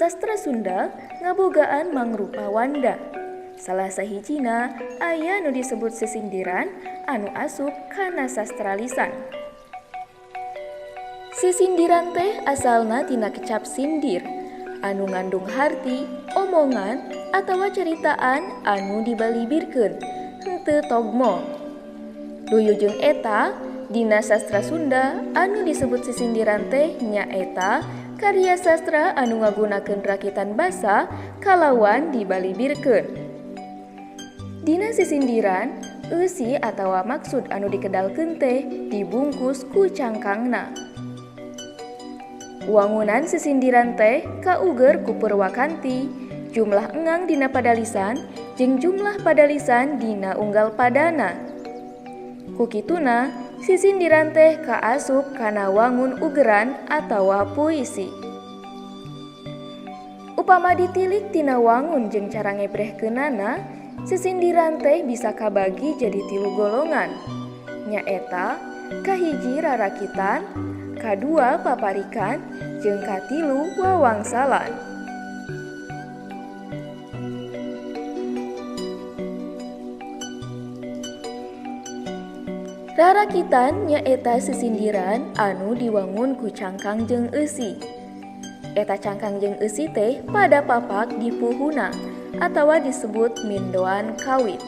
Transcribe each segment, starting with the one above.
Sastra Sunda ngabogaan mangrupa wanda. Salah sahijina aya nu disebut sisindiran anu asup kana sastra lisan. Sisindiran teh asalna tina kecap sindir anu ngandung harti, omongan atawa ceritaan anu dibalibirkeun, henteu togmol. Luyu jeung eta, dina sastra Sunda anu disebut sisindiran teh nyaeta karya sastra anu ngagunakeun rakitan basa kalawan dibalibirkeun. Dina sisindiran, eusi atawa maksud anu dikedalkeun teh dibungkus ku cangkangna. Wangunan sisindiran teh kauger ku purwakanti, jumlah engang dina padalisan jeung jumlah padalisan dina unggal padana. Ku kituna, sisindiran teh kaasup kana wangun ugeran atawa puisi. Upama ditilik tina wangun jeung cara ngebrehkeunana, sisindiran teh bisa kabagi jadi tilu golongan. Nyaeta, kahiji rarakitan, kadua paparikan, jeung katilu wawangsalan. Rarakitan nyaeta sisindiran anu diwangun ku cangkang jeung eusi. Eta cangkang jeung eusi teh pada papak di puhuna atawa disebut mindoan kawit.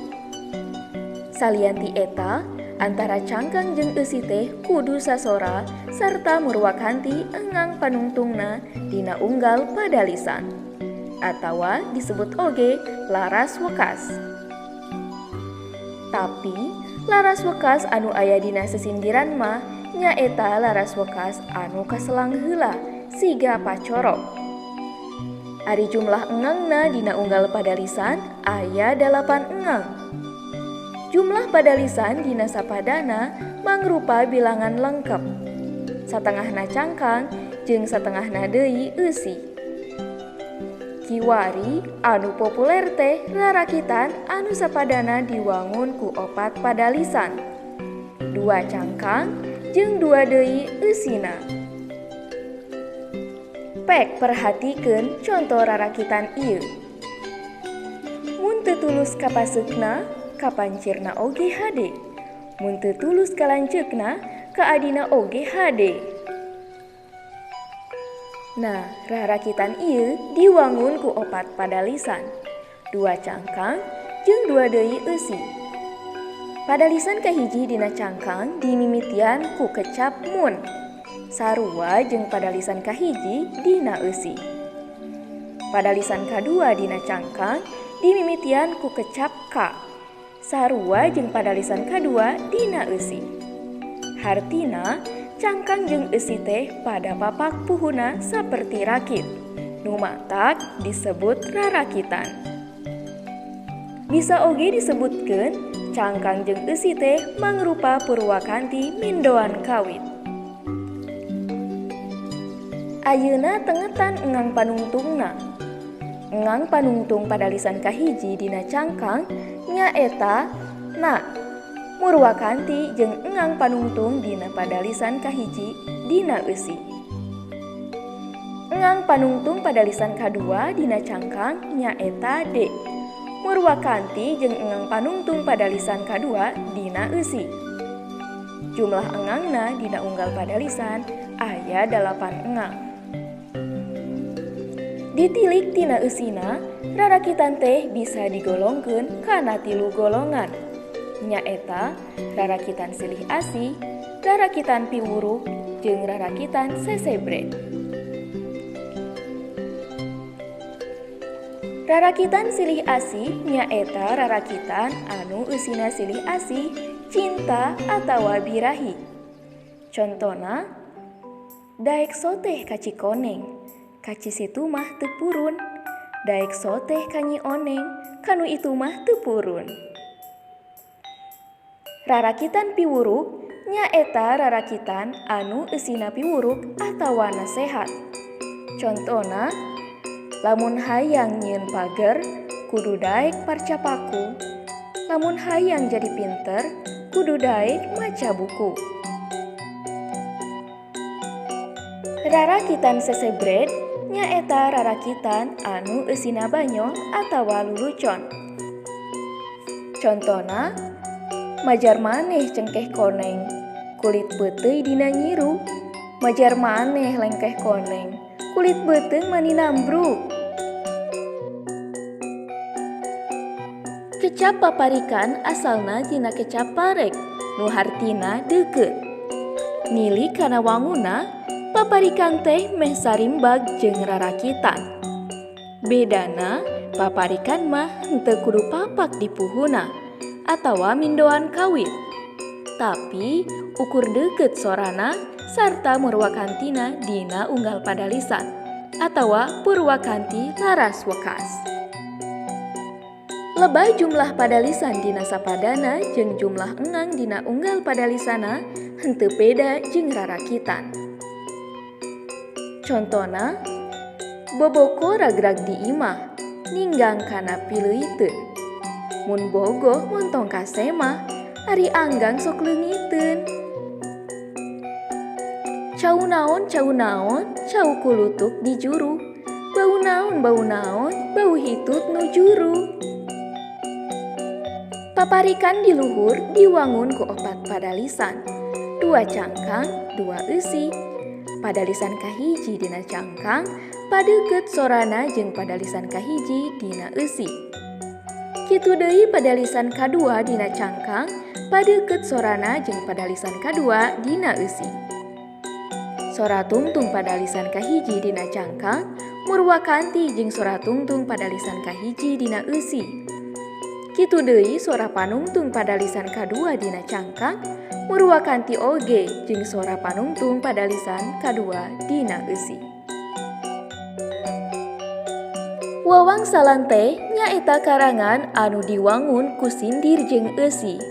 Salian ti eta, antara cangkang jeung eusi teh kudu sasora sarta murwakanti engang panungtungna dina unggal padalisan atawa disebut oge laras wekas. Tapi laras wekas anu aya dina sisindiran mah nyaeta laras wekas anu kaselang heula siga pacorok. Ari jumlah engangna dina unggal padalisan aya 8 engang. Jumlah padalisan dina sapadana mangrupa bilangan lengkep. Satengahna cangkang jeung satengahna deui eusi. Kiwari anu populer teh rarakitan anu sapadana diwangun ku 4 padalisan. 2 cangkang jeung 2 deui eusina. Pek perhatikeun conto rarakitan ieu. Mun teu tulus ka paseukna, kapancirna oge hade. Mun teu tulus ka lanceukna, ka adina oge hade. Nah, rarakitan ieu diwangun ku 4 padalisan, 2 cangkang jeung 2 deui eusi. Padalisan kahiji dina cangkang dimimitian ku kecap mun, sarua jeung padalisan kahiji dina eusi. Padalisan kadua dina cangkang dimimitian ku kecap ka, sarua jeung padalisan kadua dina eusi. Hartina, cangkang jeung eusi teh pada papak puhuna saperti rakit, nu matak disebut rarakitan. Bisa oge disebutkeun cangkang jeung eusi teh mangrupa purwakanti mindoan kawit. Ayeuna tengetan engang panungtungna. Engang panungtung padalisan kahiji dina cangkang nyaeta na. Murwakanti jeung engang panungtung dina padalisan kahiji dina eusi. Engang panungtung padalisan kadua dina cangkang nyaeta d. Murwakanti jeung engang panungtung padalisan kadua dina eusi. Jumlah engangna dina unggal padalisan aya 8 engang. Ditilik tina eusina, rarakitan teh bisa digolongkeun kana 3 golongan. Nyaeta rarakitan silih asih, rarakitan piwuruk, jeung rarakitan sesebre. Rarakitan silih asih nyaeta rarakitan anu eusina silih asih, cinta atawa birahi. Contona, daek soteh ka Cikoneng, ka Cisitu mah teu purun. Daek soteh ka Nyi Oneng, kanu itu mah teu purun. Rarakitan piwuruk nyaeta rarakitan anu eusina piwuruk atawa nasehat. Contona, lamun hayang nyieun pager kudu daek parca paku. Lamun hayang jadi pinter kudu daek maca buku. Rarakitan sesebret nyaeta rarakitan anu eusina banyol atawa lulucon. Contona, majar maneh cengkeh koneng, kulit peuteuy dina nyiru. Majar maneh lengkeh koneng, kulit beuteung mani nambruk. Kecap paparikan asalna tina kecap parek, nu hartina deukeut. Nilik kana wanguna, paparikan teh meh sarimbag jeung rarakitan. Bedana, paparikan mah henteu kudu papak di puhuna atawa mindoan kawit. Tapi ukur deukeut sorana sarta murwakantina dina unggal padalisan atawa purwakanti laras wekas. Lebah jumlah padalisan dina sapadana jeung jumlah engang dina unggal padalisana henteu beda jeung rarakitan. Contona, boboko ragrag di imah, ninggang kana pileuiteun. Mun bogoh montong ka semah, ari anggang sok leungiteun. Cau naon cau naon, cau kulutuk di juru. Bau naon bau naon, bau hitut nu juru. Paparikan di luhur diwangun ku opat padalisan, dua cangkang, dua eusi. Padalisan kahiji dina cangkang, padeukeut sorana jeung padalisan kahiji dina eusi. Kitu deui padalisan kadua dina cangkang, padeukeut sorana jeung padalisan kadua dina eusi. Sora tungtung padalisan kahiji dina cangkang, murwakanti jeung sora tungtung padalisan kahiji dina eusi. Kitu deui sora panungtung padalisan kadua dina cangkang, murwakanti oge jeung sora panungtung padalisan kadua dina eusi. Wawangsalan teh nyaeta karangan anu diwangun ku sindir jeung eusi.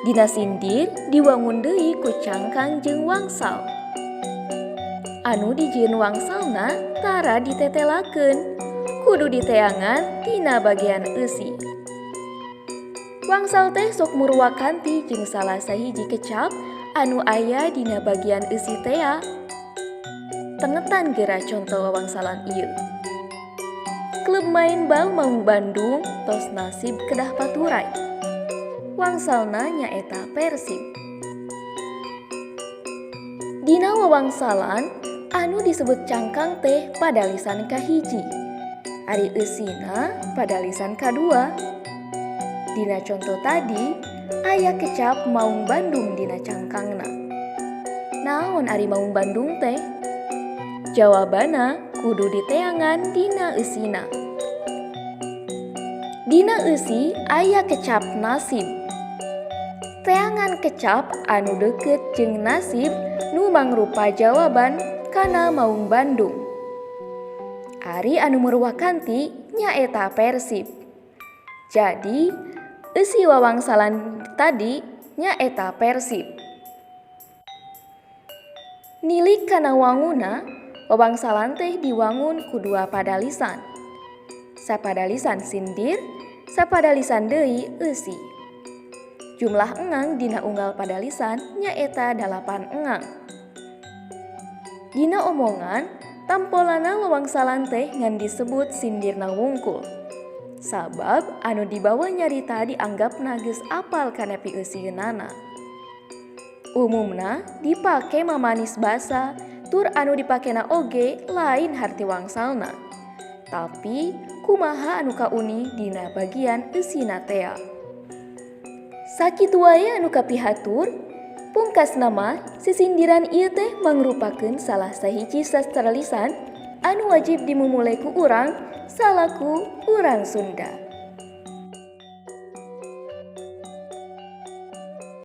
Dina sindir diwangun deui ku cangkang jeung wangsal. Anu dijieun wangsalna tara ditetelakeun, kudu diteangan tina bagian eusi. Wangsal teh sok murwakanti jeung salah sahiji kecap anu aya dina bagian eusi tea. Tengetan geura conto wawangsalan ieu. Klub main bal Maung Bandung tos nasib kedah paturay. Wangsalna nyaeta Persib. Dina wawangsalan anu disebut cangkang teh padalisan kahiji, ari eusina padalisan kadua. Dina conto tadi aya kecap Maung Bandung dina cangkangna. Naon ari Maung Bandung teh? Jawabana kudu diteangan dina eusina. Dina eusi aya kecap nasib. Teangan kecap anu deukeut jeung nasib nu mangrupa jawaban kana Maung Bandung. Ari anu murwakanti nyaeta Persib. Jadi eusi wawangsalan tadi nyaeta Persib. Nilik kana wanguna, wawangsalan teh diwangun ku dua padalisan. Sapadalisan sindir, sapadalisan deui eusi. Jumlah engang dina unggal padalisan nyaeta 8 engang. Dina omongan, tampolana wawangsalan teh ngan disebut sindirna wungkul. Sabab anu dibawa nyarita dianggapna geus apal kana pieusieunnana. Umumna dipake mamanis basa, tur anu dipakena oge lain harti wangsalna. Tapi kumaha anu kauni dina bagian eusina tea. Sakitu wae anu kapihatur, pungkasna mah sisindiran ieu teh mangrupakeun salah sahiji sastra lisan anu wajib dimumule ku urang salaku urang Sunda.